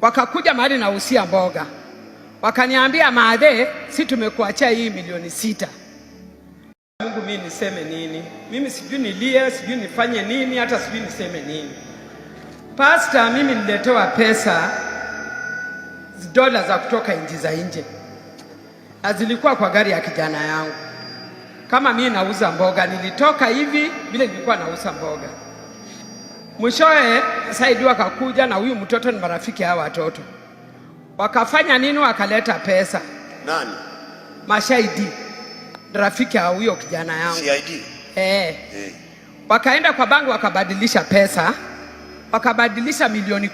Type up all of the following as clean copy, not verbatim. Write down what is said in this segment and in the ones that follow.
Wakakuja mahali nausia mboga, wakaniambia maadhe, si tumekuachia hii 6 milioni. Mungu, mimi niseme nini? Mimi sijui nilie, sijui nifanye nini, hata sijui niseme nini. Pastor, mimi niletewa pesa dola za kutoka nchi za nje na zilikuwa kwa gari ya kijana yangu. Kama mimi nauza mboga, nilitoka hivi vile nilikuwa nauza mboga. Mwishowe Saidi wakakuja na huyu mtoto ni marafiki hawa watoto, wakafanya nini? Wakaleta pesa. Nani? Mashahidi rafiki ya huyo kijana yangu. CID. Eh. Wakaenda kwa banki wakabadilisha pesa, wakabadilisha 10 milioni.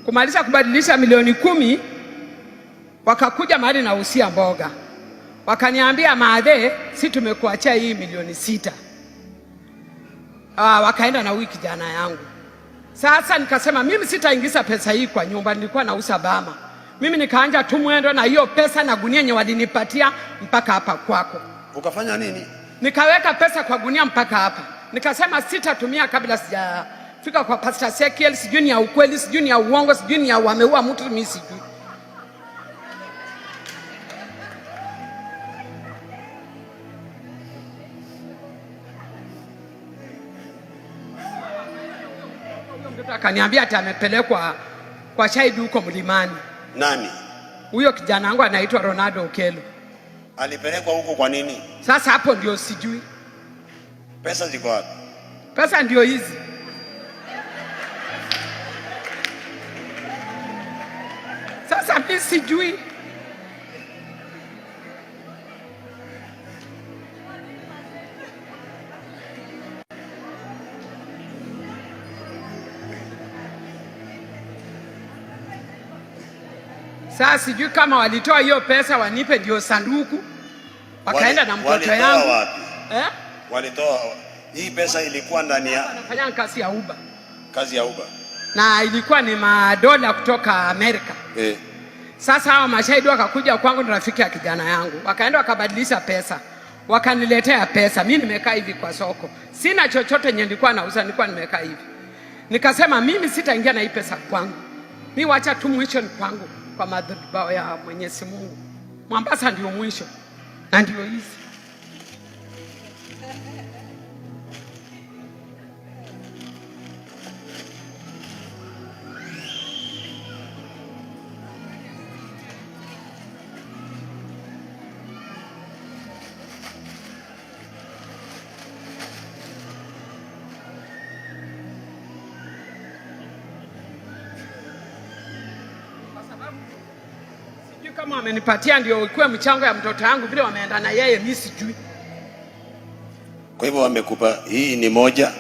Kumaliza kubadilisha 10 milioni, wakakuja mahali nausia mboga, wakaniambia maadhe, si tumekuachia hii 6 milioni. Wakaenda na huyu kijana yangu. Sasa nikasema mimi sitaingiza pesa hii kwa nyumba, nilikuwa nauza bama. Mimi nikaanja tu mwendo na hiyo pesa na gunia yenye walinipatia mpaka hapa kwako. Ukafanya nini? Nikaweka pesa kwa gunia mpaka hapa. Nikasema sitatumia kabla sijafika kwa Pastor Ezekiel, sijui ni ya ukweli, sijui ni ya uongo, sijui ni ya wameua mtu, mimi sijui. Mtoto akaniambia ati amepelekwa kwa shahidi huko mlimani. Nani? Huyo kijana wangu anaitwa Ronaldo Okelo. Alipelekwa huko kwa nini? Sasa hapo ndio sijui. Pesa ziko wapi? Pesa ndio hizi. Sasa mimi sijui. Sasa sijui kama walitoa hiyo pesa wanipe ndio sanduku. Wakaenda na mtoto Walitoa yangu. wapi? Eh? Walitoa hii pesa ilikuwa ndani ya Wanafanya kazi ya Uber. Kazi ya Uber. Na ilikuwa ni madola kutoka Amerika. Sasa hawa mashahidi wakakuja kwangu, ni rafiki ya kijana yangu. Wakaenda wakabadilisha pesa. Wakaniletea pesa. Mimi nimekaa hivi kwa soko. Sina chochote yenye nilikuwa nauza, nilikuwa nimekaa hivi. Nikasema mimi sitaingia na hii pesa kwangu. Mimi wacha tu mwisho ni kwangu kwa madhabahu ya Mwenyezi Mungu. Mombasa ndio mwisho. Na ndio hizi. Kama wamenipatia ndio ikuwe mchango ya mtoto wangu, vile wameenda na yeye mimi sijui. Kwa hivyo wamekupa hii ni moja.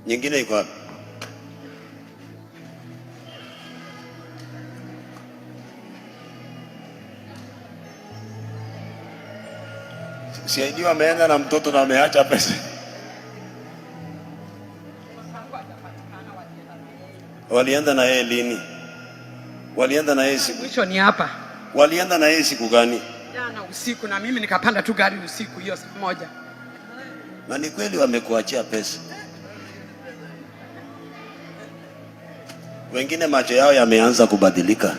Nyingine iko wapi? CID wameenda na mtoto na wameacha pesa. Walienda na yeye lini? Walienda na yeye siku. Mwisho ni hapa. Walienda na yeye siku gani? Jana usiku, na mimi nikapanda tu gari usiku hiyo saa 1. Na ni kweli wamekuachia pesa. Wengine macho yao yameanza kubadilika.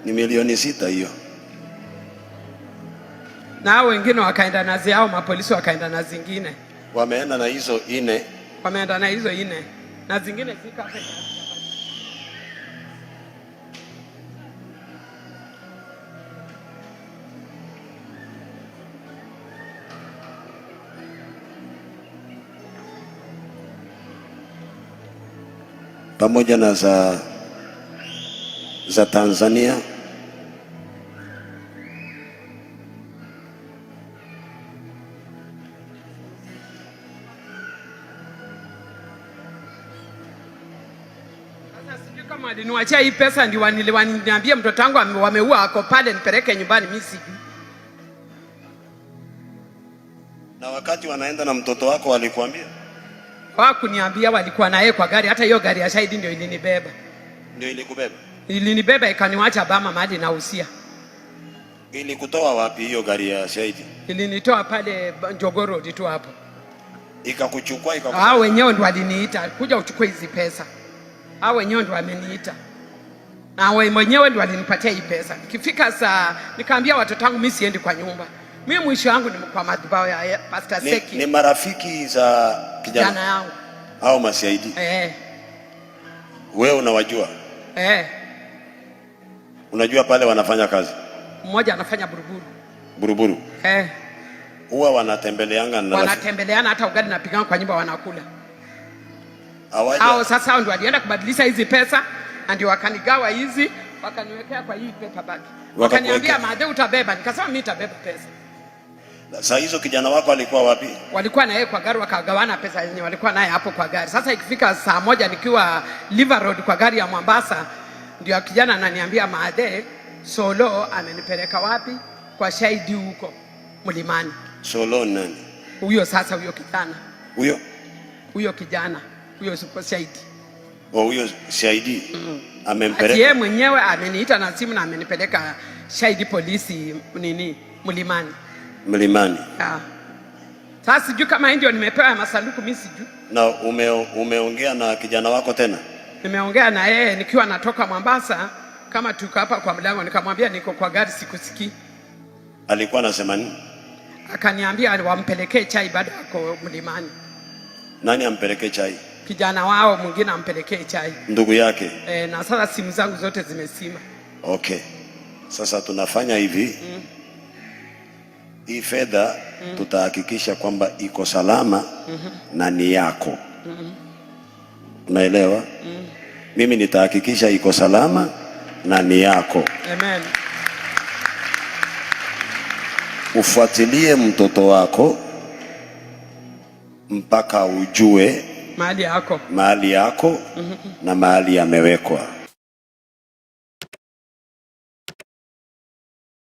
Ni 6 milioni hiyo. Na hao wengine wakaenda na zao, mapolisi wakaenda na zingine. Wameenda na hizo 4. Wameenda na hizo 4. Na zingine zika hapa. Pamoja na za Tanzania. Niwachia hii pesa ndio waniambie mtoto wangu wameua ako pale, nipeleke nyumbani, mimi sijui. Na wakati wanaenda na mtoto wako walikuambia? Hawakuniambia, walikuwa na yeye kwa gari. Hata hiyo gari ya shahidi ndio ilinibeba. Ndio ilikubeba? Ilinibeba ikaniwacha Bama mahali nausia. Ilikutoa wapi hiyo gari ya shahidi? Ilinitoa pale Jogoo Road tu hapo. Ikakuchukua Hao wenyewe ndio waliniita kuja uchukue hizi pesa. Hao wenyewe ndio wameniita. Na wenyewe ndio walinipatia hii pesa. Ikifika saa nikaambia watoto wangu mimi siendi kwa nyumba. Mimi mwisho wangu ni kwa madhabahu ya Pastor Seki. Ni marafiki za kijana Kijana yangu. Au mashahidi? Eh. Wewe unawajua? Eh. Unajua pale wanafanya kazi? Mmoja anafanya buruburu. Buruburu? Eh. Huwa wanatembeleanga na wanatembeleana, hata ugali napigana kwa nyumba wanakula. Hawaja. Hao sasa ndio walienda kubadilisha hizi pesa na ndio wakanigawa hizi, wakaniwekea kwa hii paper bag. Wakaniambia madhe utabeba, nikasema mimi nitabeba pesa. Saa hizo kijana wako alikuwa wapi? Walikuwa na yeye kwa gari, wakagawana pesa yenye walikuwa naye hapo kwa gari. Sasa ikifika saa 1 nikiwa River Road kwa gari ya Mombasa, ndio kijana ananiambia madhe Solo amenipeleka wapi? Kwa shahidi huko Mlimani. Solo nani? Huyo sasa, huyo kijana. Huyo? Huyo kijana, huyo super shahidi. Oh, huyo shahidi. Amempeleka. Yeye mwenyewe ameniita na simu na amenipeleka shahidi polisi nini Mlimani. Mlimani. Ah. Sasa sijui kama ndio nimepewa masanduku, mimi sijui. Na umeongea na kijana wako tena? Nimeongea na yeye nikiwa natoka Mombasa, kama tuko hapa kwa mlango, nikamwambia niko kwa gari sikusikii. Alikuwa anasema nini? Akaniambia wampelekee chai baada yako Mlimani. Nani ampelekee chai? Kijana wao mwingine ampelekee chai. Ndugu yake. Na sasa simu zangu zote zimesima. Okay. Sasa tunafanya hivi. Hii fedha tutahakikisha kwamba iko salama na ni yako. Unaelewa? Mimi nitahakikisha iko salama na ni yako. Amen. Ufuatilie mtoto wako mpaka ujue mahali yako, mahali yako na mahali amewekwa.